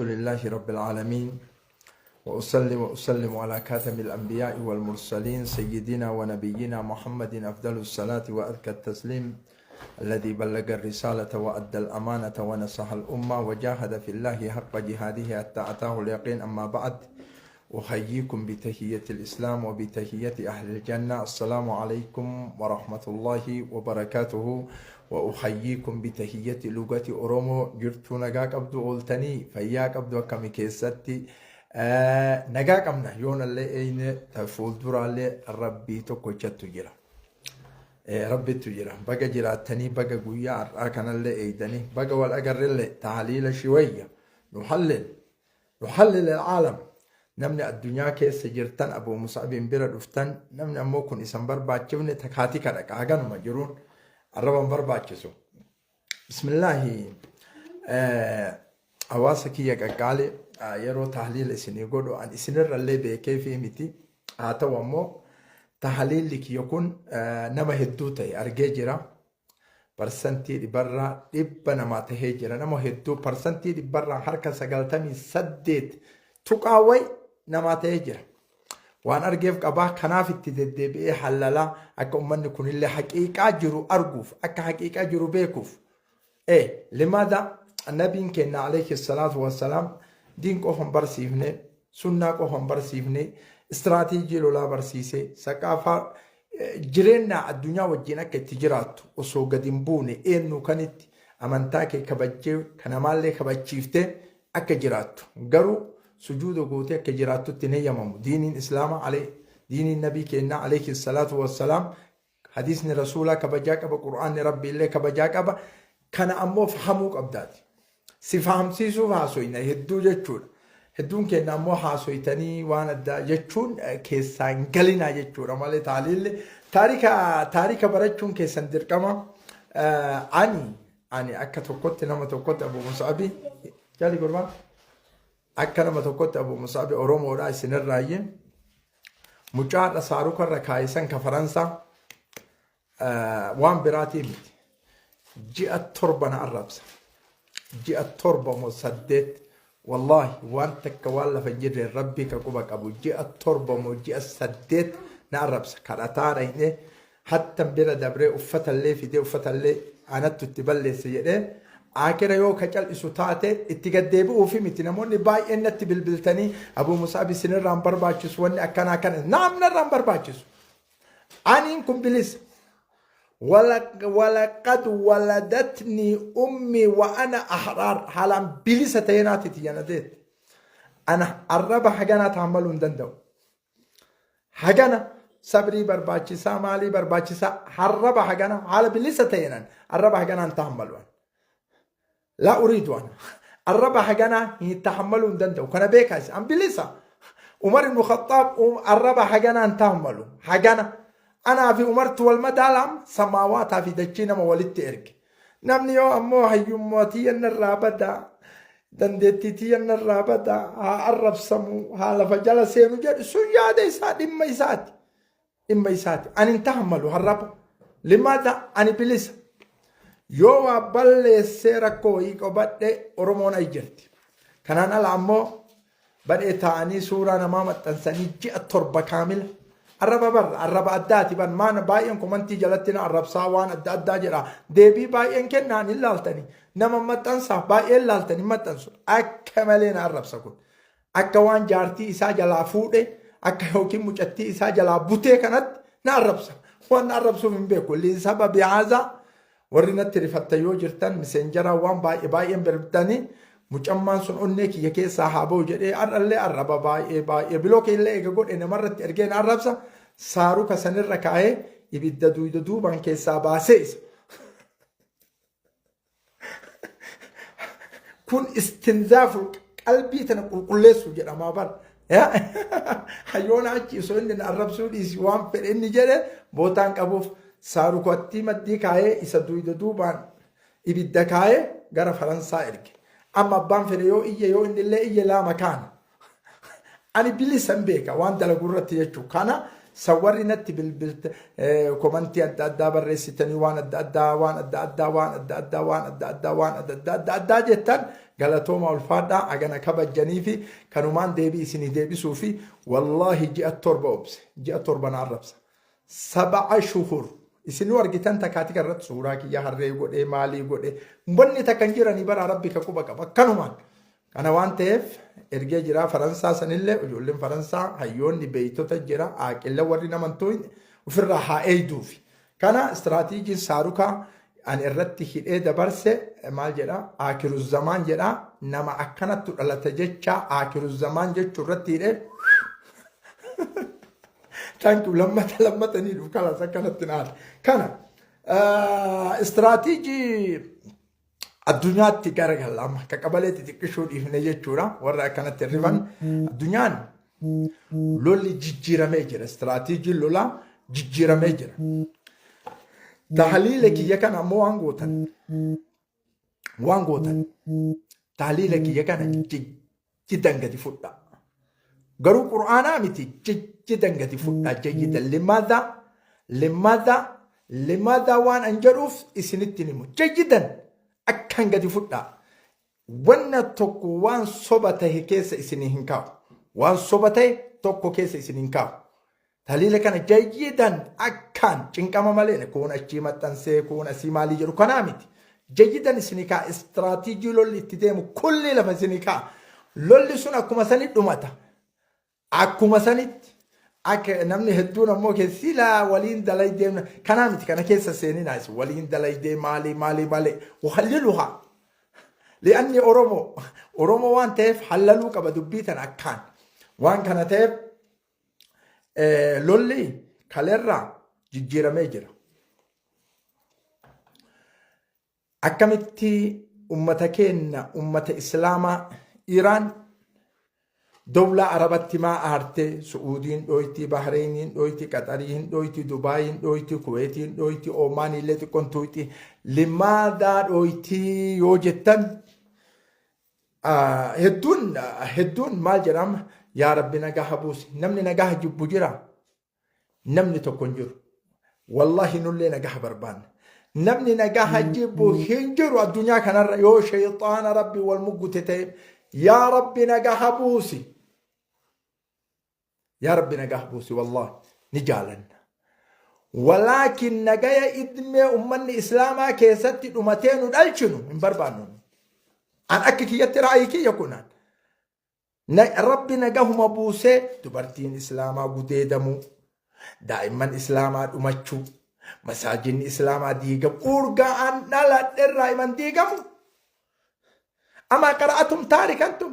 لله رب العالمين وأصلي وأسلم على خاتم الأنبياء والمرسلين سيدنا ونبينا محمد أفضل الصلاة وأزكى التسليم الذي بلغ الرسالة وأدى الأمانة ونصح الأمة وجاهد في الله حق جهاده حتى أتاه اليقين. أما بعد، أحييكم بتحية الإسلام وبتحية أهل الجنة، السلام عليكم ورحمة الله وبركاته، وأحييكم بتحية لغة أورومو. Jirtuu? Nagaa qabdu? Ooltanii? Fayyaa qabdu? Akkami keessatti nagaa qabna? Yoonallee eeyne fuulduraallee rabbii tokkochattu jira. Rabbittu jira. Baga jiraattanii, baga guyyaa har'aa kanallee eeydanii, baga wal agarrellee. Tahliila shiwayya nuhallil nuhallil alcaalam. Namni addunyaa keessa jirtan Abu Musaabiin bira dhuftan, namni ammoo kun isan barbaachifne takaatii kadhaqa haganuma jiruun arraban barbaachisu. Bismillaahi, hawaasa kiyya qaqqaale, yeroo tahliila isinii godhu an isinirrallee beekee fi miti. Haa ta'u ammoo tahliilli kiyya kun nama hedduu ta'e argee jira. Parsantii dhibbarraa dhibba namaa tahee jira. Nama hedduu parsantii dhibbarraa harka 98 tuqaa wayi namaa tahee jira. Waan argeef qabaa, kanaaf itti deddeebi'ee hallalaa akka uummanni kunillee haqiiqaa jiru arguuf, akka haqiiqaa jiru beekuuf. Limaada nabiin keenya alayhi salaatu wassalaam diin qofa hin barsiifne, sunnaa qofa hin barsiifne, istiraatiijii lolaa barsiise, saqaafaa jireenya addunyaa wajjin akka itti jiraattu osoo gadi hin buune, eenyu kanitti amantaa kee kabajjee kanamaallee kabachiiftee akka jiraattu, garuu sujuuda gootee akka jiraattutti hin heeyyamamu. Diiniin islaamaa alee diiniin nabii keenyaa alayhi salaatu wassalaam, hadiisni rasuulaa kabajaa qaba, qur'aanni rabbiillee kabajaa qaba. Kana ammoo fahamuu qabdaati. Si fahamsiisuuf haasoyna hedduu jechuudha. Hedduun keenya ammoo haasoytanii waan addaa jechuun keessaan galinaa jechuudha malee taaliilli taarika taarika barachuun keessan dirqama. Ani akka tokkotti, nama tokkotti, Abu Musaabi jaali gurbaa, akka nama tokkotti Abu Musaabi Oromoodha isinirraayyee mucaadha saaruka irra kaayisan ka Faransaa waan biraatii miti. Ji'a 7 na arrabsa. Ji'a 7 moo 8, wallaahi waan takka waan lafa hin jirre, rabbii ka quba qabu, ji'a 7 moo ji'a 8 na arrabsa. Kadhataa dhaqnee hattan bira dabree uffatallee fidee uffatallee anattu itti balleesse jedhee akira yoo ka cal'isu taate itti gaddeebi'uufi miti. Namoonni baay'een natti bilbiltanii Abuu Musaabi isinirraan barbaachisu, wanni akkanaa kana naam narraan barbaachisu. Aniin kun bilisa. Walaqad waladatni ummi wa ana ahraar, haalaan bilisa ta'ee naati tiyya na deette. Ana arraba haganaa taammaluu hin danda'u. Hagana sabrii barbaachisaa, maalii barbaachisaa, arraba hagana haala bilisa ta'eenan arraba haganaan taammalu. Laa uriidu, ana arraba haganaa hin tahammaluu hin danda'u. Kana beekaa isin. An bilisa. Umar ibn Khattaab arraba haganaa hin tahammalu. Hagana. Anaa fi Umartu wal madaalaam samaawaataa fi dachii nama walitti erge. Namni yoo ammoo hayyummaa tiyya narraa badaa, dandeettii tiyya narraa badaa, haa arrabsamu, haa lafa jala seenu jedhu, sun yaada isaa, dhimma isaati. Dhimma isaati. Ani hin tahammalu harraba. Limaata ani bilisa. Yoo waa balleessee rakkoo wayii qabadhe Oromoon ay jirti. Kanaan ala ammoo badhee taa'anii suuraa namaa maxxansanii ji'a 7 kaamila. Arraba barra arraba addaati ban maan baay'een komantii jalatti na arrabsaa waan adda addaa jedha. Deebii baay'een kennaan hin laaltanii. Nama maxxansaa baay'een laaltanii maxxansu. Akka malee na arrabsa kun. Akka waan jaartii isaa jalaa fuudhe, akka yookiin mucattii isaa jalaa butee kanatti na arrabsa. Waan na arrabsuuf hin beeku. Saba bi'aazaa warri natti rifattan yoo jirtan miseenjaraa waan baay'ee baay'een birbitanii mucammaan sun onnee kiyya keessaa haa ba'u jedhee har'allee arraba baay'ee baay'ee biloo keellee eega godhe namarratti ergee na arrabsa. Saaruka sanirra kaa'ee ibidda duyda duubaan keessaa baasee isa. Kun istinzaafu qalbii tana qulqulleessu jedhamaa bar. Hayyoona achi osoo inni na arrabsuu dhiisi, waan fedhe inni jedhe bootaan qabuuf saarukattii maddii kaayee isa duyda duubaan ibidda kaayee gara Faransaa erge. Amma abbaan fedhe yoo iyye, yoo inni illee iyye, laama kaana. Ani bilisan beeka waan dalagu irratti jechuudha. Kana San warri natti bilbilte komantii adda addaa barreessitanii waan adda addaa waan adda addaa waan adda addaa waan adda addaa waan adda addaa adda addaa jettan galatooma ulfaadhaa agana kabajjanii fi kanumaan deebii isinii deebisuu fi wallaahi ji'a 7 obse ji'a 7 na arrabsa. Saba'a shuhur isinuu argitan takaatika irratti suuraa kiyya harree godhee maalii godhee wanni takka hin jiranii baraa rabbi ka quba qaba akkanumaan. Kana waan ta'eef ergee jira Faransaa sanillee ijoolleen Faransaa hayyoonni beeytota jira aaqilla warri namantuu ofirraa haa eeyduufi. Kana istiraatiijiin saarukaa ani irratti hidhee dabarse maal jedha aakiru zamaan jedha nama akkanattu dhalata jecha aakiru zamaan jechuu irratti hidhee. Thank you. Lammata lammata ni dhufu kalas akkanatti naati. Kana istiraatiijii addunyaatti garagalla amma akka qabalee xixiqqishuu dhiifne jechuudha warra akkanatti rifan addunyaan lolli jijjiiramee jira istiraatiijiin lolaa jijjiiramee jira. Tahliila kiyya kana ammoo waan gootan tahliila kiyya kana jiddan gadi fudha. Garuu qur'aanaa miti jiddan gadi fudha jayyidan limaadha limaadha limaadha waan an jedhuuf isinitti himu jayyidan akkan gadi fudha. Wanna tokko waan soba tahe keessa isinii hin kaa'u. Waan soba tahe tokko keessa isinii hin kaa'u. Taliila kana jayyidan akkaan cinqama malee kun achii maxxansee kun asii maalii jedhu kanaa miti. Jayyidan isinii kaa'a. Istiraatiijii lolli itti deemu kulli lafa isinii kaa'a. Lolli sun akkuma sanitti dhumata. Akkuma sanitti akka namni hedduun ammoo silaa waliin dalaydee kanaa miti kana keessa seeninaa isin waliin dalaydee maalii maalii malee uhalliluhaa. Li'anni Oromoo Oromoo waan ta'eef hallaluu qaba dubbii tana akkaan. Waan kana ta'eef lolli kalerraa jijjiiramee jira. Akkamitti ummata keenya ummata Islaamaa Iraan dowlaa Arabatti maa aarte Su'uudiin dhooyti, Bahreeniin dhooyti, Qaxariin dhooyti, Dubaayiin dhooyti, Kuweetiin dhooyti, Oomaan illee xiqqoon tuuyti. Limaadaa dhooyti yoo jettan hedduun hedduun maal jedhama yaa Rabbi nagaa buusi namni nagaa jibbu jira namni tokko hin jiru. Wallahi nullee nagaa barbaanna. Namni nagaa jibbu hin jiru addunyaa kanarra yoo shayxaana Rabbi wal muggute ta'e yaa Rabbi nagaa buusi. Yaa Rabbi nagaa buusi wallahi ni jaalanna. Walaakin nagaya idmee ummanni islaamaa keessatti dhumatee nu dhalchinu hin barbaannu. An akka kiyyatti ra'ayi kiyya kunaan. Rabbi nagahuma buusee dubartiin islaamaa gudeedamuu, daa'imman islaamaa dhumachuu, masaajinni islaamaa diigamu, urga'an dhaladherraa iman diigamu. Amaa qara'atum taarikantum.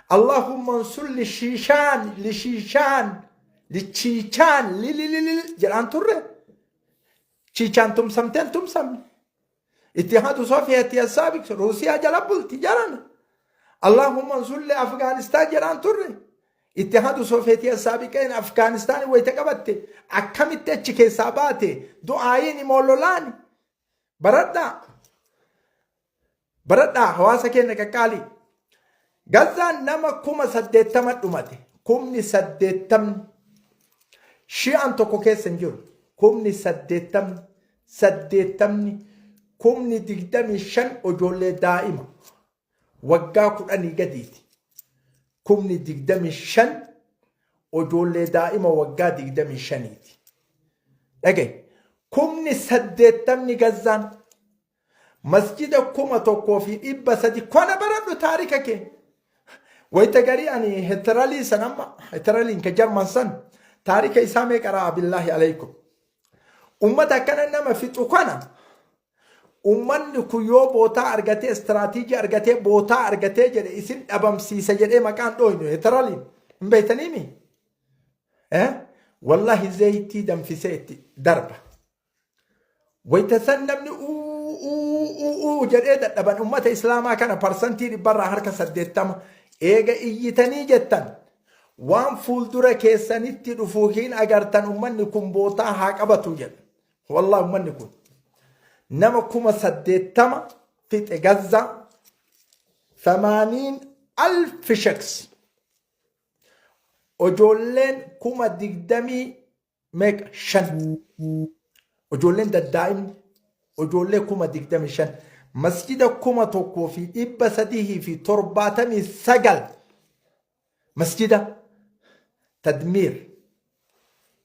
Allahumma ansur lishiishaan lishiishaan lichiichaan lilililil jedhaan turre. Chiichaan tumsamteen tumsamne. Ittihaadu Sofiyeeti Assaabik Ruusiyaa jala bulti jaran. Allahumma ansur li Afgaanistaan jedhaan turre. Ittihaadu Sofiyeetii Assaabiqeen Afgaanistaan wayita qabatte akkamitti achi keessaa baate du'aayiin immoo lolaani. Baradhaa. Baradhaa hawaasa keenya qaqqaalii. Gazzaan nama 80,000 dhumate. 80,000 shi'aan tokko keessa hin jiru. 80,000 80ni 25,000 ijoollee daa'ima waggaa 10 gadiiti. 25,000 ijoollee daa'ima waggaa 25ti. Dhagaye 80,000 Gazzaan masjida 1300 kana baradhu taarika kee. Wayita garii ani Hitralii san amma Hitraliin ka Jarman san taarika isaa mee qaraa billaahi alaykum. Ummata akkana nama fixu kana ummanni kun yoo bootaa argatee istiraatiijii argatee bootaa argatee jedhe isin dhabamsiisa jedhee maqaan dhooynu Hitraliin hin beektaniimi? Eh? Wallahi zayitii danfisee itti darba. Wayita san namni uu uu uu uu jedhee dadhaban ummata islaamaa kana 80% eega iyyitanii jettan waan fuuldura keessanitti dhufu hin agartan ummanni kun bootaa haa qabatu jedha. Wallahi ummanni kun nama 80,000 fixe Gazzaa 80,000 shaks ijoolleen 25,000. meeqa? Shan. Ijoolleen daddaa'imni ijoollee 25,000, masjida 1379 masjida tadmiir,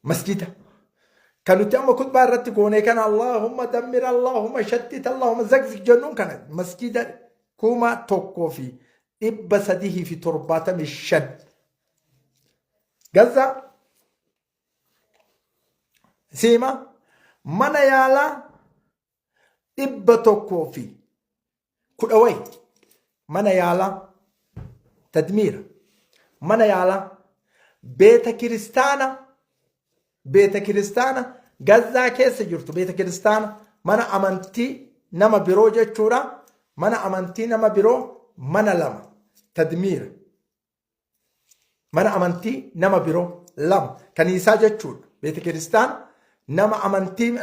masjida kan nuti amma kutbaa irratti goonee kana, Allahumma dammir, Allahumma shattit, Allahumma zagzig jennuun kana, masjida 1375 Gaza siima. Mana yaalaa 110 wayi, mana yaalaa tadmiira, mana yaalaa beeta kiristaana, beeta kiristaana Gazaa keessa jirtu, beeta kiristaana mana amantii nama biroo jechuudha, mana amantii nama biroo mana lama tadmiira, mana amantii nama biroo lama, kaniisaa jechuudha, beeta kiristaana nama amantii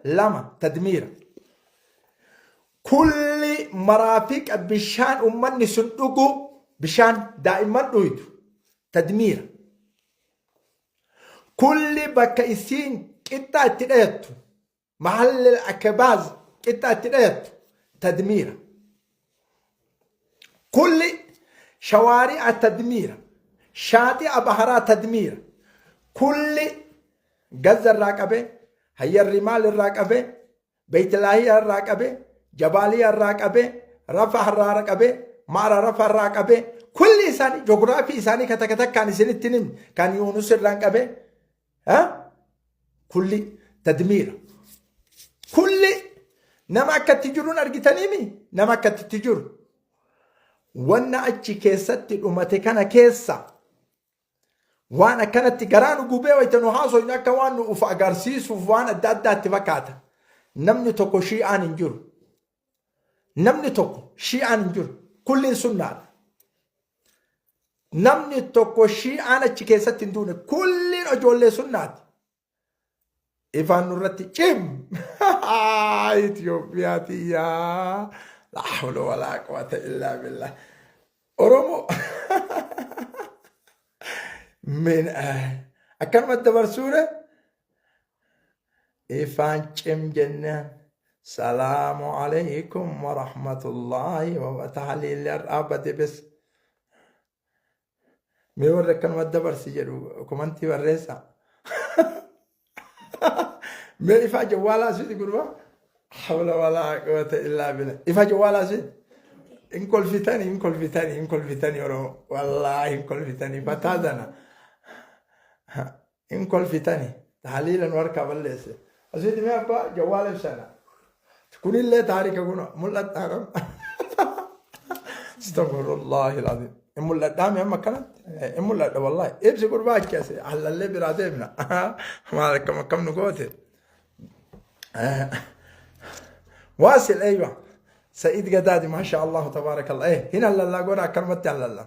lama tadmiira. Kulli maraafiqa bishaan ummanni sun dhugu, bishaan daa'imman dhuydu tadmiira. Kulli bakka isiin qixxaa itti dhayattu, mahalli akbaaz qixxaa itti dhayattu tadmiira. Kulli shawaari'a tadmiira. Shaaxi'a baharaa tadmiira. Kulli Gaza irraa qabee, Hayyar Rimaal irraa qabee, Beeytilaahiyaa irraa qabee, Jabaaliyaa irraa qabee, Rafah irraa qabee, Maara Rafa irraa qabee, kulli isaanii joogiraafii isaanii ka takka takkaan isinitti himne kan Yuunus irraan qabee, kulli tadmiira. Kulli nama akkatti jiruun argitaniimi, nama akkatti jiru. Wanna achi keessatti dhumate kana keessa waan akkanatti garaa nu gubee wayita nu haasoynu akka waan nu uf agarsiisuuf waan adda addaatti fakkaata. Namni tokko shi'aan hin jiru. Namni tokko shi'aan hin jiru. Kulliin sunnaadha. Namni tokko shi'aan achi keessatti hin duune. Kulliin ijoollee sunnaati. Ifaan nurratti cim. Itoophiyaa tiyyaa. Laa hawla walaa quwwata illaa billah. Oromoo. Min akkanumatti dabarsuudha. Ifaan cim jennaan. Salaamu alaikum wa rahmatullahi wa tahliilli har'aa bade bes. Mee warri akkanumatti dabarsi jedhu komantii barreessaa. Mee ifaa jawwaalaa siiti gurbaa. Hawla walaa quwwata illaa billah. Ifaa jawwaalaa siiti. Hin kolfitanii, hin kolfitanii, hin kolfitanii Oromoo. Wallaahi hin kolfitanii. Fataa tana. Hin kolfitani. Tahliila nu harkaa balleesse. Asitti mee abbaa jawwaala ibsana. Kunillee taarika kun mul'adhaa. Astaghfirullahi alazim. Hin mul'adhaa mee amma akkanatti? Hin mul'adha wallahi. Ibsi gurbaa achi asi. Hallallee biraa deemna. Maal akkam akkam nu goote. واصل، ايوه سعيد قدادي، ما شاء الله تبارك الله. ايه هنا هلا قول كلمة هلا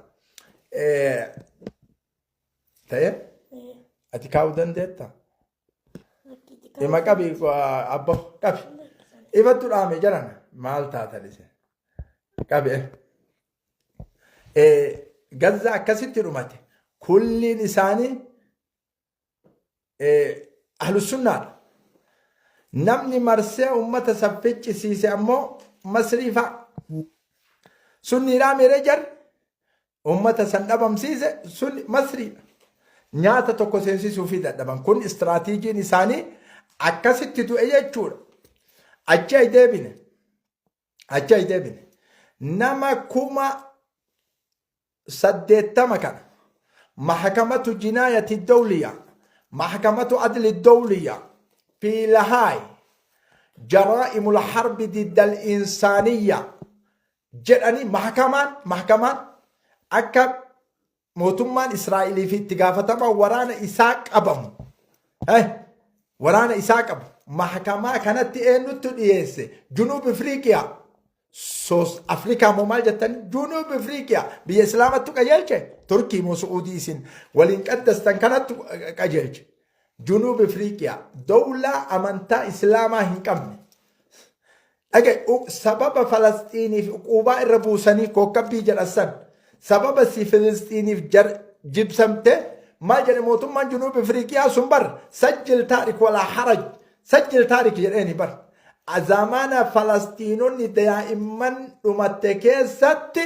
إيه ta'e ati kaa'uu dandeetta. Ima qabi abbo, qabi. Ifattu dhaame jedhan, maal taatan isin. Qabi. Gazza akkasitti dhumate. Kulliin isaanii ahlussunnaadha. Namni marsee uummata safficcisiise ammoo Masrii fa'a. Sunniidhaa meeree jarri uummata san dhabamsiise sun Masriidha. Nyaata tokko seensisuu fi dadhaban. Kun istiraatiijiin isaanii akkasitti du'e jechuudha. Achi ay deebine. Achi ay deebine. Nama 80,000 kana mahakamatu jinaayati dawliya, mahakamatu adli dawliya fi Lahaay, jaraa'imul harbi diddal insaaniyya jedhanii mahakamaan akka mootummaan Israa'elii fi itti gaafatamaa waraana isaa qabamu waraana isaa qabu mahakamaa kanatti eenyutti dhiyeesse? Junuub Ifriiqiyaa, Soos Afrikaa moo maal jettani? Junuub Ifriiqiyaa biyya Islaamattu qajeelche? Turkii moo Su'uudii isin waliin qaddastan kanattu qajeelche? Junuub Ifriiqiyaa dawlaa amantaa Islaamaa hin qabne. Dhaga'i, sababa Falasxiiniif uquubaa irra buusanii kookkabbii jedhan san, sababa si Filisxiiniif jar jibsamte. Maal jedhe mootummaan Junuub Ifriiqiyaa sun bar sajjil taarik walaa haraj sajjil taarik jedheeni bar. Zamana Falastiinonni daa'imman dhumatte keessatti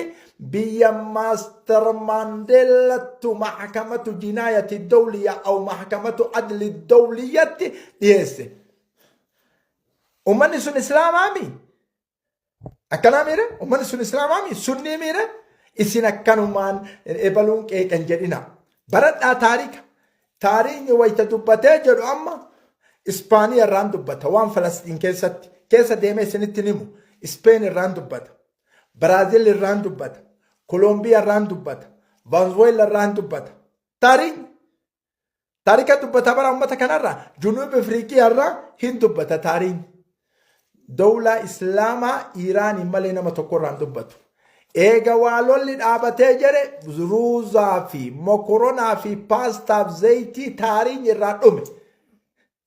biyya Maaster Maandeellattu maxkamatu jinaayati dawliya aw maxkamatu adli dawliyatti dhiyeesse. Ummanni sun islaamaami? Akkanaa miire? Ummanni sun islaamaami? Sunnii miire? Isin akkanumaan ebaluun qeeqan jedhina. Baradhaa taarika. Taariikni wayita dubbatee jedhu amma Ispaaniya irraan dubbata waan Falasxiin keessatti keessa deemee isinitti himu. Ispeen irraan dubbata. Biraazil irraan dubbata. Kolombiyaa irraan dubbata. Vanzuweela irraan dubbata. Taariikni Taarika dubbata bara ummata kanarraa Junuub Afriiqiyaa irraa hin dubbata taariin. Dawlaa Islaamaa Iiraaniin malee nama tokko irraa hin dubbatu. Eega waa lolli dhaabatee jedhe ruuzaa fi mokoronaa fi paastaaf zayitii taariin irraa dhume.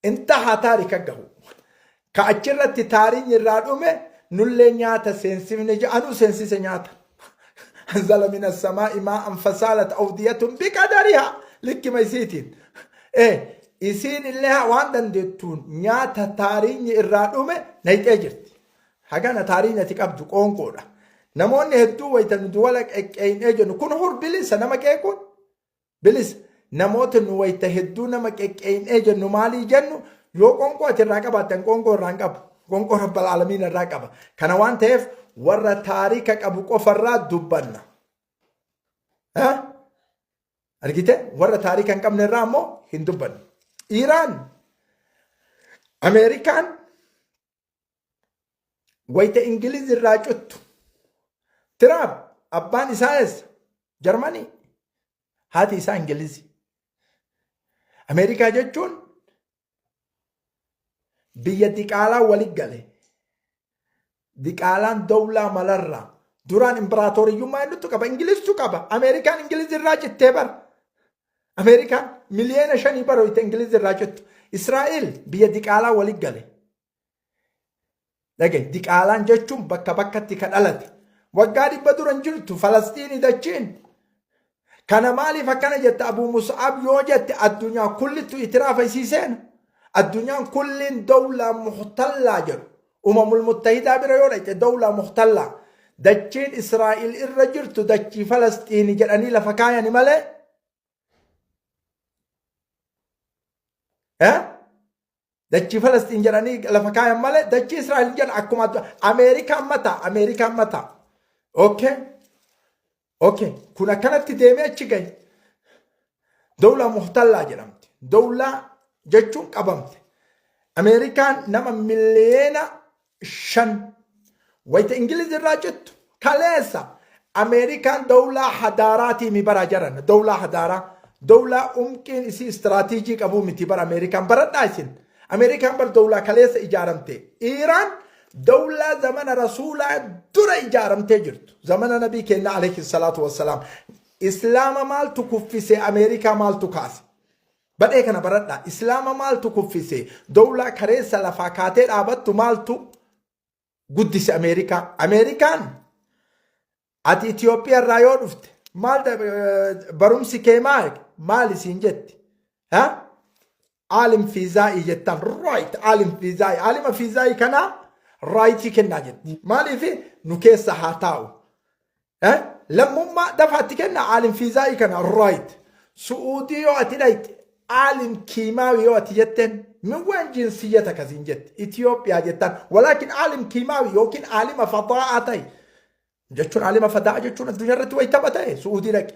Intahaa taarika gahu. Ka achirratti taariin irraa dhume nullee nyaata seensifne jedhanuu seensise nyaata. Anzala mina samaa'i maa'an fasaalat awdiyatun biqadarihaa likkima isiitiin. Eh, isiin illee waan dandeettuun nyaata taariinyi irraa dhume nayxee jirti. Hagana taariin ati qabdu qoonqoodha. Namoonni hedduu wayita nu duwala qeqqeeynee jennu kun hur bilisa nama qeequun. Bilisa. Namoota nu wayita hedduu nama qeqqeeynee jennu maalii jennu yoo qoonqoo ati irraa qabaattan qoonqoo irraa hin qabu. Qoonqoo rabbal aalamiin irraa qaba. Kana waan ta'eef warra taarika qabu qofarraa dubbanna. Argite warra taarika hin qabne irraa ammoo hin dubbannu. Iiraan Ameerikaan wayita Ingiliz irraa cuttu Tiraamp abbaan isaa eessa? Jarmanii. Haati isaa Ingilizi. Ameerikaa jechuun biyya diqaalaa wali gale. Diqaalaan dawlaa malarraa. Duraan imbiraatooriyyummaa eenyutu qaba? Ingiliztu qaba. Ameerikaan Ingiliz irraa cittee bara. Ameerikaan 5 miliyoona bara wayita Ingiliz irraa cittu. Israa'el biyya diqaalaa wali gale. Dhaga'i, diqaalaan jechuun bakka bakkatti ka dhalate. Waggaa 100 dura hin jirtu Falasxiini dachiin. Kana maaliif akkana jette Abuu Mus'ab yoo jette addunyaa kullittu itiraafa isii seena. Addunyaan kulliin dawlaa muhtallaa jedhu. Umamul Muttahidaa bira yoo dhaqxe dawlaa muhtallaa. Dachiin Israa'il irra jirtu dachii Falasxiini jedhanii lafa kaayani malee. Eh? Dachii Falasxiin jedhanii lafa kaayan malee dachii Israa'el hin jedhan akkuma Ameerikaan mataa Ameerikaan mataa. Okay. Okay. Kun akkanatti deemee achi gahe. Dawlaa muhtallaa jedhamti. Dawlaa jechuun qabamte. Ameerikaan nama 5 miliyoona wayita Ingiliz irraa cittu kaleessa Ameerikaan dawlaa hadaaraatii mi bara jaran dawlaa hadaaraa dawlaa umqiin isii istiraatiijii qabuu miti bara Ameerikaan baradhaa isin Ameerikaan bar dawlaa kaleessa ijaaramte Iiraan dawlaa zamana rasuulaa dura ijaaramtee jirtu zamana nabii keenya alayhi salaatu wassalaam Islaama maaltu kuffise Ameerikaa maaltu kaase Badhee kana baradhaa. Islaama maaltu kuffise? Dowlaa kareessa lafaa kaatee dhaabattu maaltu guddise Ameerikaa? Ameerikaan ati Itoophiyaa irraa yoo dhufte maal barumsi kee maal maali siin jetti? Ha? Aalim fiizaa'ii jettaan right aalim fiizaa'ii aalima fiizaa'ii kanaa raayitii kennaa jetti. Maaliif nu keessa haa taa'u. Eh? Lammummaa dafaatti kenna aalim fiizaa'ii kana right. Su'uudii yoo ati dhayxe aalim kiimaawi yoo ati jetteen min waan jinsiyyata kasiin jetti Itoophiyaa jettaan walaakin aalim kiimaawi yookiin aalima fadaa'aa ta'e jechuun aalima fadaa'aa jechuun addunyaa irratti wayi tapha ta'e Su'uudii dhaqi.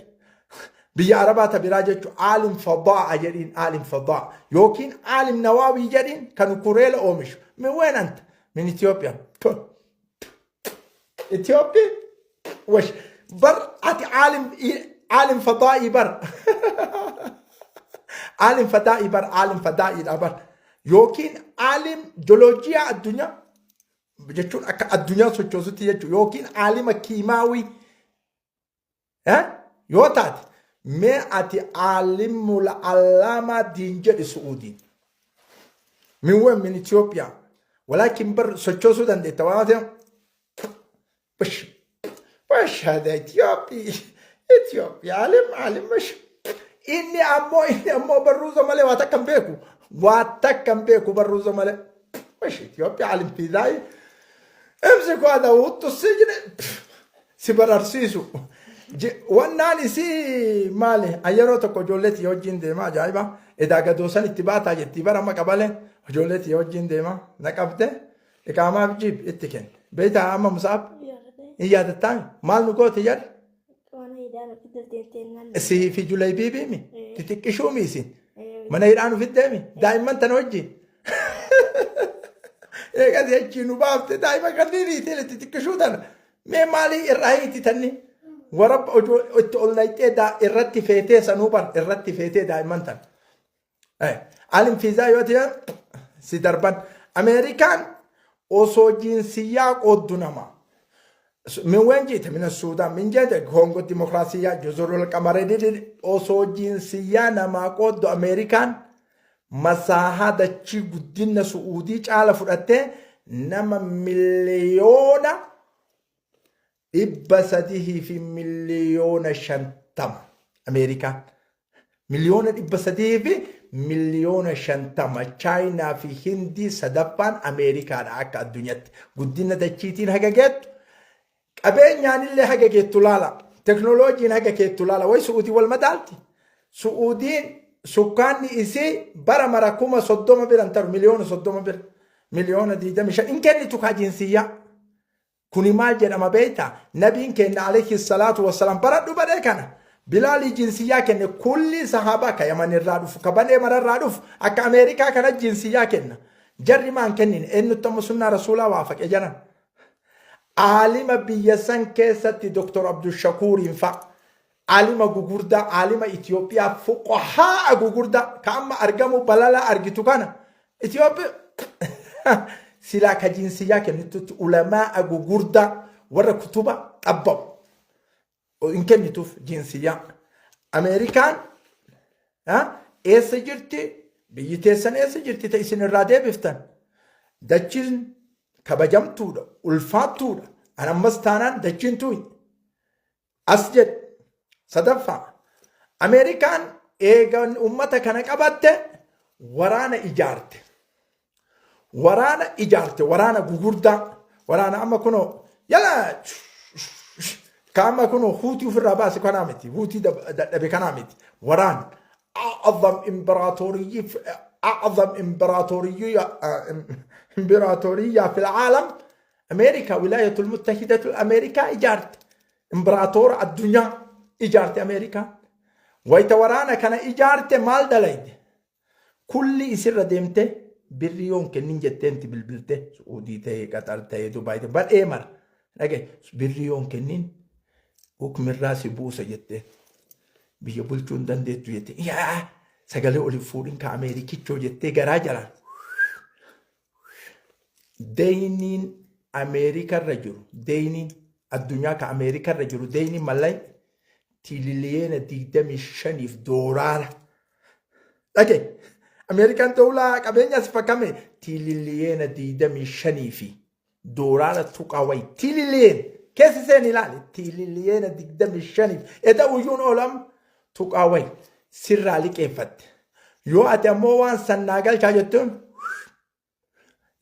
Biyya Arabaa ta biraa jechuun aalim fadaa'a jedhiin aalim fadaa'a yookiin aalim nawaawii jedhiin kan kureela oomishu min ween anta min Itoophiyaa. Itoophiyaa wash bar ati aalim aalim fadaa'ii bar aalim fadaa'ii bar aalim fadaa'iidha bar yookiin aalim joloojiyaa addunyaa jechuun akka addunyaa sochoosutti jechuudha yookiin aalima kiimaawii yoo taate mee ati aalimul allaamaa diin jedhi su'uudiin min wen min Itoophiyaa walaakin bar sochoosuu dandeetta waan ta'eef bash bash hada Itoophiyaa Itoophiyaa alim alim bash Inni ammoo barruusa malee waa takka hin beeku. Waa takka hin beeku barruusa malee. Wish Itoophiyaa alimfiizaayi. امسكوا هذا وحطوا السجن si bararsiisu. Wannaan isii maali? Yeroo tokko ijoollee tiyya wajjin deema ajaa'iba. Edaa gadoosan itti baataa jettii bara amma qabale ijoollee tiyya wajjin deema na qabde iqaamaaf jiib itti kenne. Beektaa amma Musaab hin yaadattaa maal nu goote jedhe? Mana hidhaan ofitti deemtee. Sii fi Julaybiibiimi xixiqqishuumi isin mana hidhaan ofitti deemi daa'imman tana wajjin. Eegas jechii nu baafte daa'ima kanneen hiitee xixiqqishuu tana. Mee maalii irraa hiiti tanni? Warra itti ol naqxee irratti feetee sanuu bar irratti feetee daa'imman tana. Alim fiizaa yoo ta'e si darban. Ameerikaan osoo jinsiyyaa qooddu nama. من وين جيت؟ من السودان. من جيت؟ كونغو الديمقراطية، جزر القمر. Osoo jinsiyyaa namaa qooddu Ameerikaan masaahaa dachii guddina Su'uudii caala fudhattee nama 350,000,000 Ameerikaan. 350,000,000. Chaayinaa fi Hindii sadaffaan Ameerikaadha akka addunyaatti. Guddina dachiitiin haga geettu, qabeenyaan illee haga geettu laala. Teknooloojiin haga geettu laala. Way Su'uudii wal madaalti. Su'uudiin sukkaanni isii bara mara 30,000 bira hin taru, 30,000,000 bira. 25,000,000 hin kennitu kaa jinsiyyaa. Kuni maal jedhama beektaa? Nabiin keenya عليه الصلاة والسلام bara dhubadee kana. Bilaalii jinsiyyaa kenne. Kulli sahaabaa ka Yaman irraa dhufu, ka banee mararraa dhufu akka Ameerikaa kana jinsiyyaa kenna. Jarri maan kennin? Eenyutti amma sunnaa rasuulaa waafaqe jedhan? Aalima biyya san keessatti Dr. Abdushakuuriin fa'a. Aalima gugurdaa, aalima Itoophiyaa, fuqahaa gugurdaa ka amma argamu balala argitu kana. Itoophiyaa silaa ka jinsiyyaa kennitutti ulamaa gugurdaa warra kutuba xabbabu hin kennituuf jinsiyyaa. Ameerikaan eessa jirti? Biyyi teessan eessa jirti ta isin irraa deebiftan? Dachiin kabajamtuudha, ulfaattuudha. An ammas taanaan dachiin tuyi. As jedhe sadaffaa Ameerikaan eegan ummata kana qabatte waraana ijaarte. Waraana ijaarte, waraana gugurdaa, waraana amma kunoo yala ka amma kunoo Huutii ofirraa baase kanaa miti, Huutii dadhabe kanaa miti. Waraana أعظم إمبراطورية أعظم إمبراطورية في العالم أمريكا، ولاية المتحدة الأمريكا ijaarte. إمبراطور الدنيا ijaarte أمريكا. Wayta waraana kana ijaarte maal dalayde? Kulli isirra deemte birri yoon kennin jetteenti bilbilte. Suudii ta'e, Qaxar ta'e, Dubaay ta'e, badhee mara dhage birri yoon kennin hukmirraa si buusa jetteen, biyya bulchuu hin dandeettu jette. Yaa sagalee oli fuudhin ka Ameerikichoo jettee garaa jalaan. Deyniin Ameerikarra jiru, deyniin addunyaa ka Ameerikarra jiru, deyniin mallay 25 tiriliyeen doolaara. Dhage, Ameerikaan dawlaa qabeenya as fakkame 25 tiriliyoonii fi doolaara tuqaa wayi tiriliyoon keessa seen ilaali, 25 tiriliyooniif eda uyyuun oolam tuqaa wayi sirraa liqeeffatte. Yoo ati ammoo waan sannaa galchaa jettuun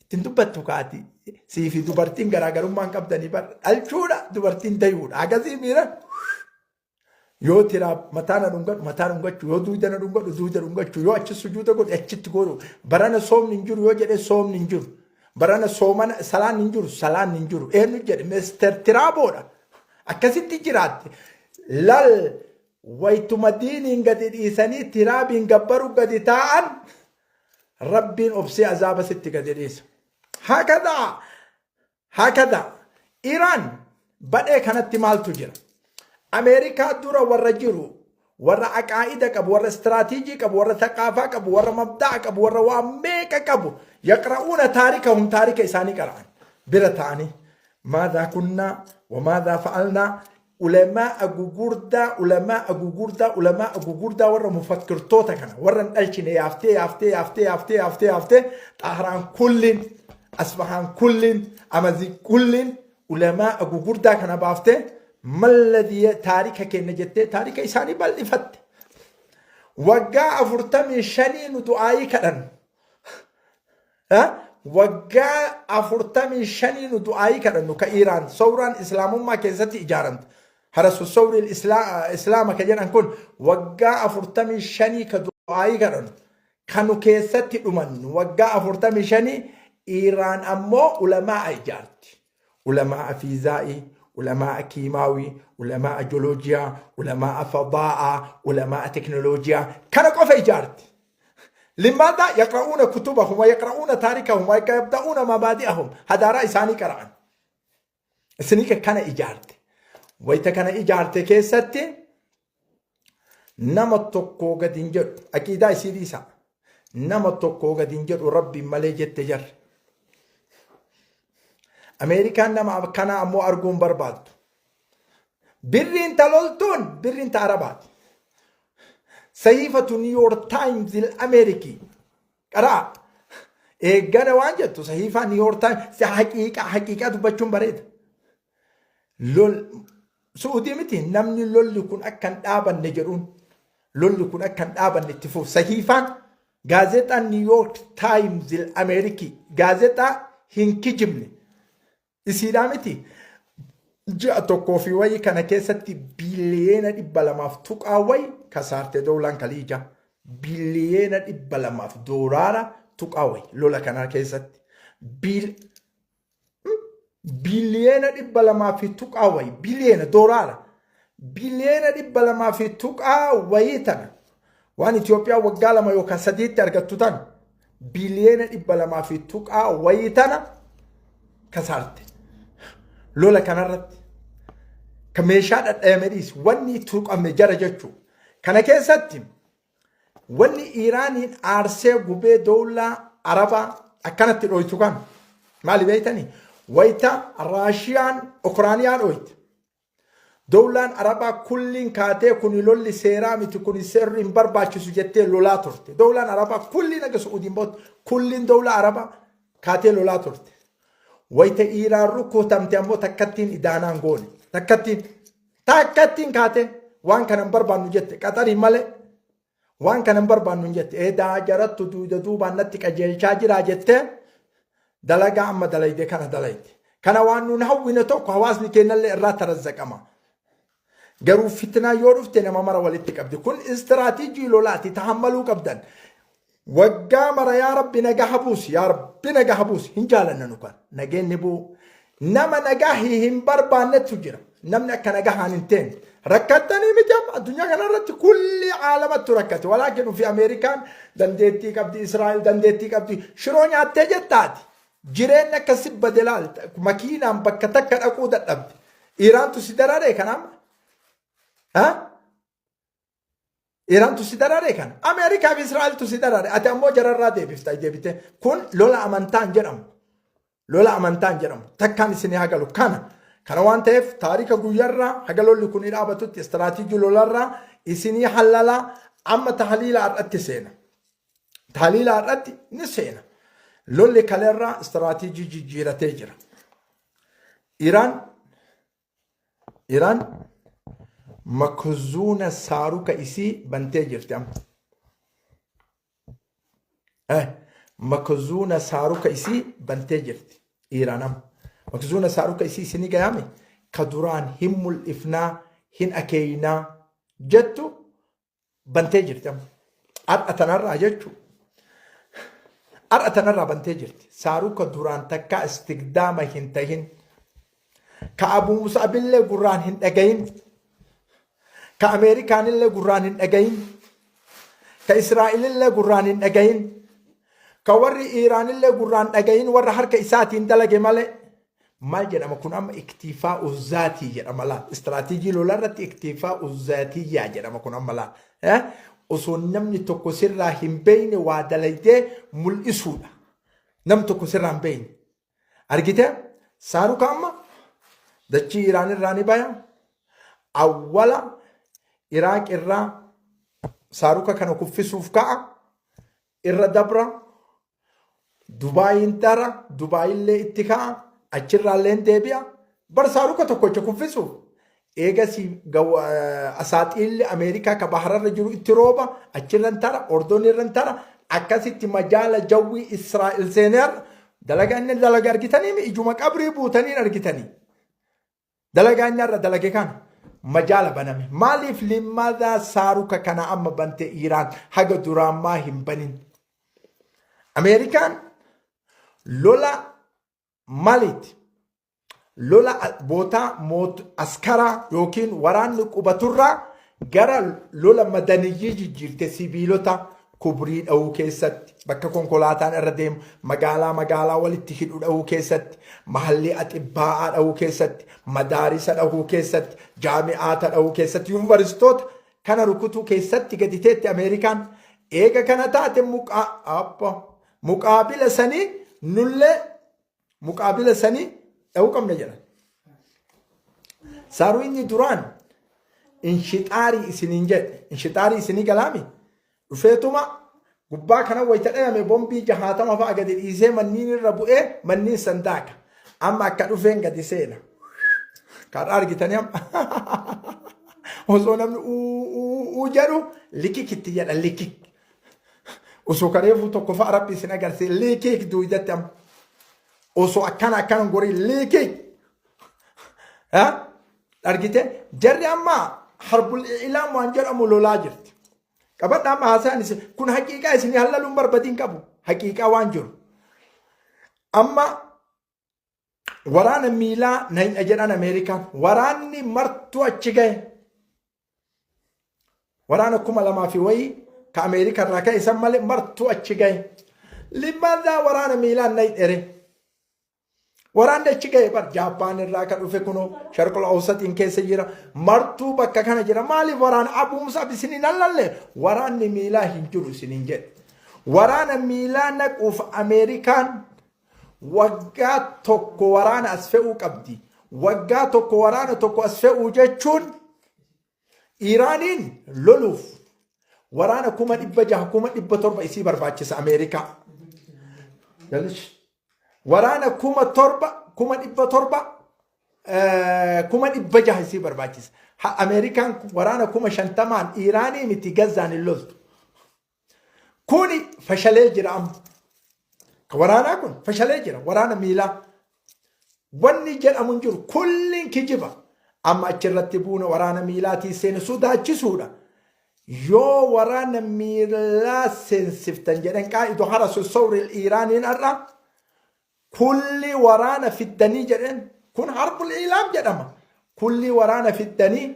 ittiin dubbattu kaati. Sii fi dubartiin garaagarummaan qabdanii bara dhalchuudha, dubartiin dayuudha akkasii miira. Yoo tiraa mataa na dhungadhu, mataa dhungachuu, yoo duuda na dhungadhu, duuda dhungachuu, yoo achi sujuuda godhu, achitti godhu, barana soomni hin jiru yoo jedhe soomni hin jiru, barana soomana salaan hin jiru, salaan hin jiru. Eenyu jedhe? Mister Tiraaboodha. Akkasitti jiraatte lal. Waytuma diiniin gadi dhiisanii tiraabiin gabbaru gadi taa'an, Rabbiin obsee azaaba sitti gadi dhiisa. هكذا هكذا. Iraan badhee kanatti maaltu jira? Ameerikaa dura warra jiru, warra aqaa'ida qabu, warra istiraatiijii qabu, warra thaqaafaa qabu, warra mabda'a qabu, warra waa meeqa qabu. يقرؤون تاريخهم, taarika isaanii qara'an bira ta'anii ماذا كنا وماذا فعلنا. Ulamaa gugurdaa, ulamaa gugurdaa, ulamaa gugurdaa, warra mufakkirtoota kana warra hin dhalchine yaaftee yaaftee yaaftee yaaftee yaaftee yaaftee Xahraan kullin, Asfahaan kullin, Amazii kullin, ulamaa gugurdaa kana baaftee malladii taarika kenna jettee taarika isaanii bal'ifatte. Waggaa 45 nu du'aayii kadhannu. Waggaa 45 nu du'aayii kadhannu ka Iiraan sawraan islaamummaa keessatti ijaaramte. Harasu sawri islaama ka jedhan kun waggaa 45 ka du'aayii kadhannu. Kanu keessatti dhumannu waggaa 45 Iiraan ammoo ulamaa'a ijaarti. Ulamaa'a fiizaa'ii, ulamaa'a kiimaawii, ulamaa'a jooloojiyaa, ulamaa'a fadaa'aa, ulamaa'a teknooloojiyaa kana qofa ijaarti. Limaadha yaqra'uuna kutubahum wa yaqra'uuna taarikahum wa yabda'uuna mabaadi'ahum hadaaraa isaanii qara'an. Isinii kana ijaarte. Wayita kana ijaarte keessatti nama tokkoo gadi hin jedhu aqiidaa isii dhiisa. Nama tokkoo gadi hin jedhu rabbiin malee jette jarri. Ameerikaan nama akkanaa ammoo arguu hin barbaaddu. Birriin ta loltuun birriin ta Arabaati. Sahiifatu New York Times Ameerikii qaraa. Eeggana waan jettu sahiifaa New York Times haqiiqaa haqiiqaa dubbachuun bareeda. Lol Su'uudii miti namni lolli kun akka hin dhaabanne jedhuun lolli kun akka hin dhaabanne itti fuuf sahiifaan gaazexaan New York Times Ameerikii gaazexaa hin kijibne isiidhaa miti ji'a tokkoo fi wayii kana keessatti biliyeena 200 tuqaa wayi kasaarte doolaan kaliija biliyeena 200 doolaara tuqaa wayi lola kana keessatti biliyeena 200 fi tuqaa wayi biliyeena doolaara biliyeena 200 fi tuqaa wayii tana waan Itoophiyaa waggaa 2 yookaan 3tti argattu tana biliyeena 200 fi tuqaa wayii tana kasaarte lola kanarratti ka meeshaa dhadhayame dhiisi wanni tuqame jara jechuu kana keessatti Wanni Iiraaniin aarsee gubee dowlaa Arabaa akkanatti dhoytu kan maali beektanii? Wayita Raashiyaan Ukraaniyaa dhoyte. Dowlaan Arabaa kulliin kaatee kuni lolli seeraa miti kuni seerri hin barbaachisu jettee lolaa turte. Dowlaan Arabaa kulliin aga Su'uudiin booda kulliin dowlaa Arabaa kaatee lolaa turte. Wayita Iiraan rukutamte ammoo takkattiin idaanaan goone. Takkattiin Takkattiin kaatee waan kana hin barbaannu jette qaxarii malee waan kana hin barbaannu hin jette edaa jarattu duuda duubaan natti qajeelchaa jiraa jettee dalagaa amma dalayde kana dalayde. Kana waan nuun hawwine tokko hawaasni keenyallee irraa tarazzaqama. Garuu fitnaa yoo dhufte nama mara walitti qabdi. Kun istiraatiijii lolaati tahammaluu qabdan. Waggaa mara yaa Rabbi nagaha buusi yaa Rabbi nagaha buusi hin jaalanna nu kan nageenni bu'u nama nagaa hin barbaannettu jira namni akka nagahaan hin teenne rakkattanii miti amma addunyaa kanarratti kulli caalamattu rakkate walaakin ufi Ameerikaan dandeettii qabdi Israa'el dandeettii qabdi shiroo nyaattee jettaati jireenyi akka si bade laal makiinaan bakka takka dhaquu dadhabde Iiraantu si dararee kanaam ha Iiraantu si darare kana. Ameerikaa fi Israa'eltu si darare. Ati ammoo jararraa deebifta deebite. Kun lola amantaan jedhamu. Lola amantaan jedhamu. Takkaan isin hagalu kana. Kana waan ta'eef taarika guyyarraa haga lolli kun dhaabatutti istiraatiijii lolarraa isinii hallalaa amma tahliila har'atti seena. Tahliila har'atti ni seena. Lolli kaleerraa istiraatiijii jijjiiratee jira. Iraan Iraan makzuuna saaruka isii bantee jirti amma. Makzuuna saaruka isii bantee jirti Iraan amma. Makzuuna saaruka isii isinii gayaame ka duraan hin mul'ifnaa hin akeeynaa jettu bantee jirti amma. Har'a tanarraa jechuun. Har'a tanarraa bantee jirti. Saaruka duraan takkaa istigdaama hin tahin. Ka Abu Musaabillee gurraan hin dhagahin. Ka Ameerikaanillee gurraan hin dhagahin. Ka Israa'elillee gurraan hin dhagahin. Ka warri Iiraanillee gurraan dhagahin warra harka isaatiin dalage malee. Maal jedhama kun amma iktiifaa uzzaatii jedhama laal. Istiraatiijii lolaa irratti iktiifaa uzzaatiyyaa jedhama kun amma laal. Osoo namni tokko sirraa hin beekne waa dalaydee mul'isuudha. Namni tokko sirraa hin beekne. Argitee saaruka amma dachii Iraan irraa ni baya. Awwala Iraaq irraa saaruka kana kuffisuuf ka'a. Irra dabra. Dubaayiin dara, Dubaayillee itti ka'a, achirraallee hin deebi'a. Bar saaruka tokkocha kuffisuuf Eegasii asaaxiilli Ameerikaa ka bahararra jiru itti rooba, achirran tara, Ordonirran tara, akkasitti majaala jawwii Israa'el seenee har'a dalagaa inni dalaga argitanii ijuma qabrii buutaniin argitanii. Dalagaa inni har'a dalage kana majaala baname. Maaliif limmadaa saaruka kana amma bante Iiraan haga duraan maa hin banin? Ameerikaan lola maaliiti? Lola bootaa moot askaraa yookiin waraanni qubaturraa gara lola madaniyyii jijjiirte sibiilota kubrii dha'uu keessatti bakka konkolaataan irra deemu magaalaa magaalaa walitti hidhu dha'uu keessatti mahallii axibbaa'aa dha'uu keessatti madaarisa dha'uu keessatti jaami'aata dha'uu keessatti yuunivarsiitoota kana rukutuu keessatti gadi teetti Ameerikaan eega kana taate muqaa abba muqaabila sanii nullee muqaabila sanii dha'uu qabna jedhan. Saaruu inni duraan inshixaarii isiniin jedhe inshixaarii isinii galaami dhufeetuma gubbaa kana wayita dhayame bombii jahaatama fa'a gadi dhiisee manniin irra bu'ee manniin san daaka. Amma akka dhufeen gadi seena. Karaa argitanii amma osoo namni uu jedhu likikitti jedha likik. Osoo kareefuu tokko fa'a rabbi isin agarsiise liikiik duudatti amma. Osoo akkana akkana gorii liikiik. Argite jarri amma harbul ilaam waan jedhamu lolaa jirti. Qabadha amma haasaan isin kun haqiiqaa isin hallaluun barbadiin qabu haqiiqaa waan jiru. Amma waraana miilaa nayna jedhan Ameerikaan waraanni martuu achi gahe. Waraana 2000 fi wayii ka Ameerikaa irraa ka'e san malee martuu achi gahe. Limmaadhaa waraana miilaan nay dhere. Waraanni achi gahe bar Jaappaan irraa ka dhufe kunoo sharqul awsaxiin keessa jira. Martuu bakka kana jira. Maaliif waraana abuumsa isiniin hallalle waraanni miilaa hin jiru isiniin jedhe. Waraana miilaa naquuf Ameerikaan waggaa tokko waraana as fe'uu qabdi. Waggaa tokko waraana tokko as fe'uu jechuun Iiraaniin loluuf waraana 600,000 700,000 isii barbaachisa Ameerikaa. Galish. Waraana 7,000 700,000 600,000 isii barbaachisa. Ameerikaan waraana 50,000n Iiraanii miti Gazzaan hin loltu. Kuni fashalee jira amma. Ka waraanaa kun fashalee jira waraana miilaa. Wanni jedhamu hin jiru kulliin kijiba. Amma achirratti buuna waraana miilaatii seene sodaachisuudha. Yoo waraana miilaa seensiftan jedhan qaa'idu harasu sawril Iiraaniin har'a Kulli waraana fiddanii jedheen kun harbul ilaam jedhama. Kulli waraana fiddanii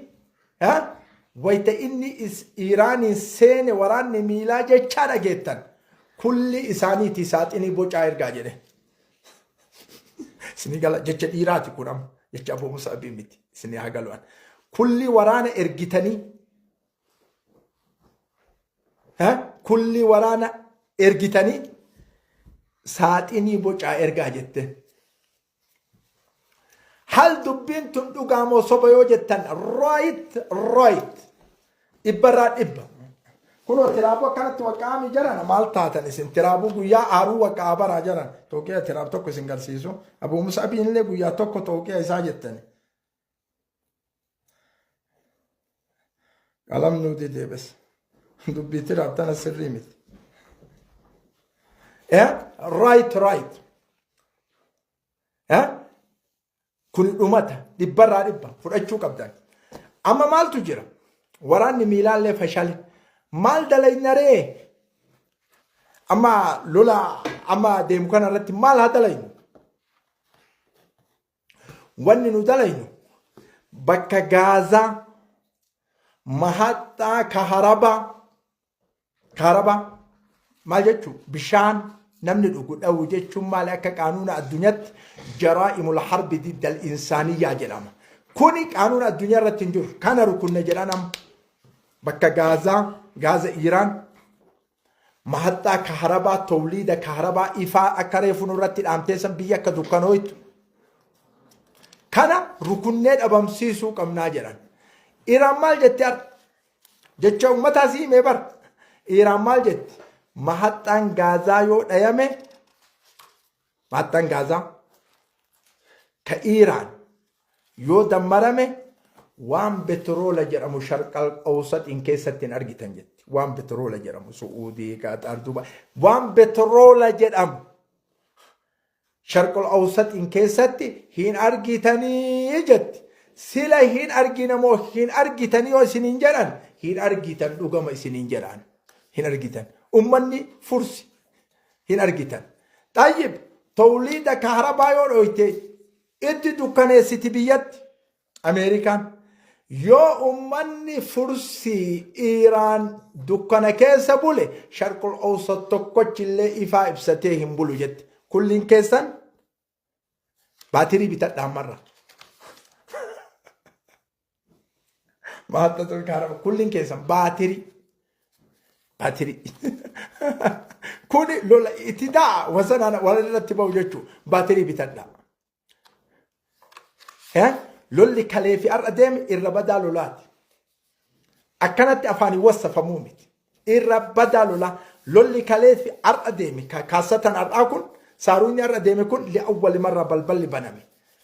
wayita inni Iiraaniin seene waraanni miilaa jechaa dhageettan. Kulli isaaniiti saaxinii bocaa ergaa jedhe. Isinii gala jecha dhiiraati kun amma jecha Abuu Musaabii miti isinii haa galu'an. Kulli waraana ergitanii Kulli waraana ergitanii saaxinii bocaa ergaa jette. Hal dubbiin tun dhugaa moo soba yoo jettan right right dhibbarraa dhibba. Kunoo tiraabuu akkanatti waqqaami jarana maal taatan isin tiraabuu guyyaa aaruu waqqaa baraa jaran tooqiya tiraab tokko isin garsiisu Abuu Musaabiin illee guyyaa tokko tooqiya isaa jettani. Qalam nuu didee bas. Dubbii tiraaf tana sirrii miti. Right right. Kun dhumata dhibbarraa dhibba fudhachuu qabdan. Amma maaltu jira? Waraanni miilaallee fashale. Maal dalaynaree? Amma lola amma deemu kana irratti maal haa dalaynu? Wanni nu dalaynu bakka Gaazaa mahaxxaa kaharabaa kaharabaa maal jechuun bishaan namni dhugu dhawu jechuun maali akka qaanuuna addunyaatti jaraa'imul harbi diddal insaaniyyaa jedhama. Kuni qaanuuna addunyaa irratti hin jiru. Kana rukunne jedhan amma bakka Gaazaa Gaaza Iiraan Mahaxxaa kaharabaa towliida kaharabaa ifaa akka reefu nurratti dhaamtee san biyya akka dukkanooytu. Kana rukunnee dhabamsiisuu qabnaa jedhan. Iraan maal jetti har'a? Jecha uummataa si himee bar. Iraan maal jetti? Mahaxxaan Gaazaa yoo dhayame mahaxxaan Gaazaa ka Iraan yoo dammarame Waan betroola jedhamu Sharqal Awsaxiin keessatti hin argitan jetti. Waan betroola jedhamu Su'uudii, Qaxar, Dubaay. Waan betroola jedhamu Sharqul Awsaxiin keessatti hin argitanii jetti. Sila hin argina moo hin argitanii yoo isiniin jedhan, hin argitan, dhugama isiniin jedhaan. Hin argitan. Ummanni fursi hin argitan. Xayyib, tawliida kaharabaa yoo dhoyte itti dukkaneessiti biyyatti. Ameerikaan yoo ummanni fursii Iiraan dukkana keessa bule, Sharqul Awsat tokkochillee ifaa ibsatee hin bulu jette. Kulliin keessan baatirii bitadha ammarra. Maattatul kaaraba kulliin keessan baatirii. Baatirii. Kuni lola itti ta'a wasanaan walirratti ba'u jechuudha. Baatirii bitadha. Lolli kalee fi har'a deeme irra badaa lolaati. Akkanatti afaaniin wassafamuu miti. Irra badaa lolaa. Lolli kalee fi har'a deeme kaassatan har'aa kun, saaruunni har'a deeme kun, li'awwali marra balballi baname.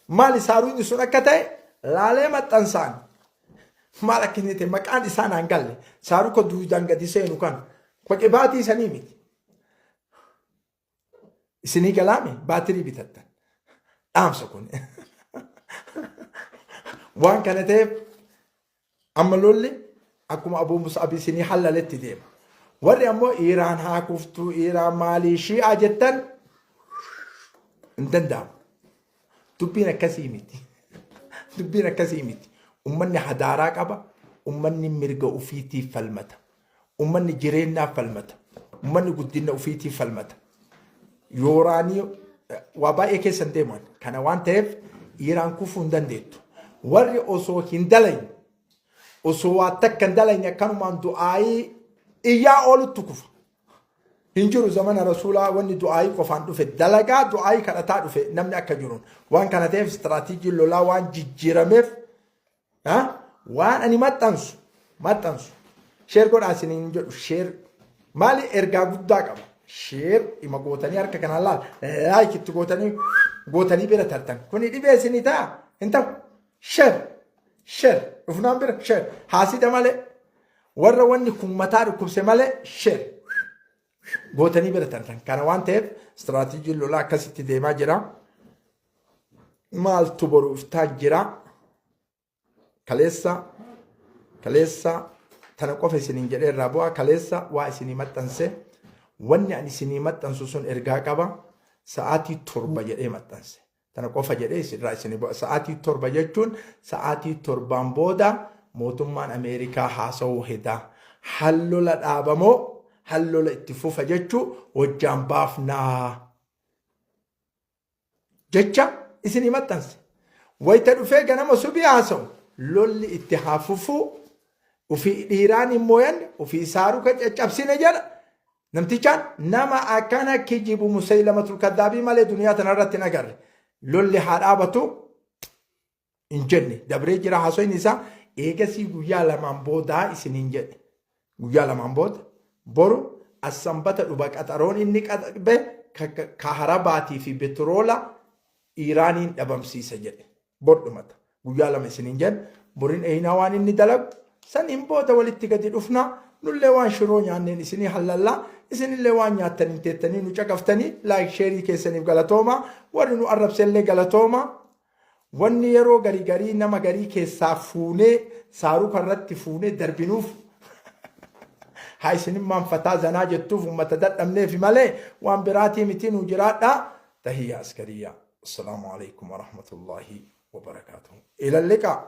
Maali saaruunni sun akka ta'e laalee maxxansaan maal akka inni ta'e maqaan isaa naan galle, saaruka duudaan gadi seenu kan qibaatii sanii miti. Isinii galaame, baatirii bitattan. Dhaamsa kun. Waan kana ta'eef amma lolli akkuma Abuu Mus'ab isinii hallaletti deema. Warri ammoo Iiraan haa kuftuu, Iiraan maalii, Shii'aa jettan, hin danda'amu. Dubbiin akkasii miti. Dubbiin akkasii miti. Ummanni hadaaraa qaba. Ummanni mirga ofiitiif falmata. Ummanni jireenyaaf falmata. Ummanni guddina ofiitiif falmata. Yooraanii waa baay'ee keessa hin deeman. Kana waan ta'eef Iiraan kufuu hin dandeettu. Warri osoo hin dalayne, osoo waa takka hin dalayne, akkanumaan du'aayii iyyaa ooluttu kufa. Hin jiru zamana rasuulaa wanni du'aayii qofaan dhufe, dalagaa du'aayii kadhataa dhufe namni akka jiruun. Waan kana ta'eef istiraatiijiin lolaa waan jijjiirameef waan ani maxxansu share godhaa isiniin jedhu, share maali, ergaa guddaa qaba. Share dhima gootanii harka kanaan laal like itti gootanii gootanii bira tartan. Kuni dhibee isinii ta'a hin ta'u. Share share dhufnaan bira share haasida malee, warra wanni kun mataa dhukkubse malee, share gootanii bira tartan. Kana waan ta'eef istiraatiijiin lolaa akkasitti deemaa jira. Maaltu boru iftaan jira? Kaleessa tana qofa isiniin jedhee irraa bu'aa. Kaleessa waa isinii maxxanse, wanni ani isinii maxxansu sun ergaa qaba. Sa'aatii 7 jedhee maxxanse. Tana qofa jedhee isinirraa isinii bu'a. Sa'aatii 7 jechuun sa'aatii 7n booda mootummaan Ameerikaa haasa'uu hedaa. Hallola dhaabamoo hallola itti fufa jechuu wajjaan baafnaa jecha isinii maxxanse. Wayita dhufee ganama subii haasa'u, lolli itti haa fufuu, ufii dhiiraan hin mooyanne, ufii saaruka caccabsine jedha. Namtichaan nama akkana kijibu Musaylamatul Kaddaabii malee duniyaa tanarratti hin agarre. Lolli haa dhaabatu hin jenne, dabree jira haasoyni isaa. Eegasii guyyaa lamaan boodaa isiniin jedhe. Guyyaa lamaan booda boru assanbata dhuba qaxaroon inni qabe kaharabaatii fi betroola Iiraaniin dhabamsiisa jedhe. Bor dhumata. Guyyaa 2 isiniin jedhe. Borin eeynaa waan inni dalagu saniin booda walitti gadi dhufna. Nullee waan shiroo nyaanneen isinii hallallaa. Isinillee waan nyaattaniin teettanii nu caqaftanii, like share keessaniif galatooma. Warri nu arrabsellee galatooma. Wanni yeroo garii garii nama garii keessaa fuunee saaruka irratti fuunee darbinuuf haa isinimmaan fataa zanaa jettuuf ummata dadhabneefi malee waan biraatii miti. Nu jiraadha. Tahiyya askariyyaa. Assalaamu alaikum warahmatullaahi wabarakaatuhu. Ila liqaa.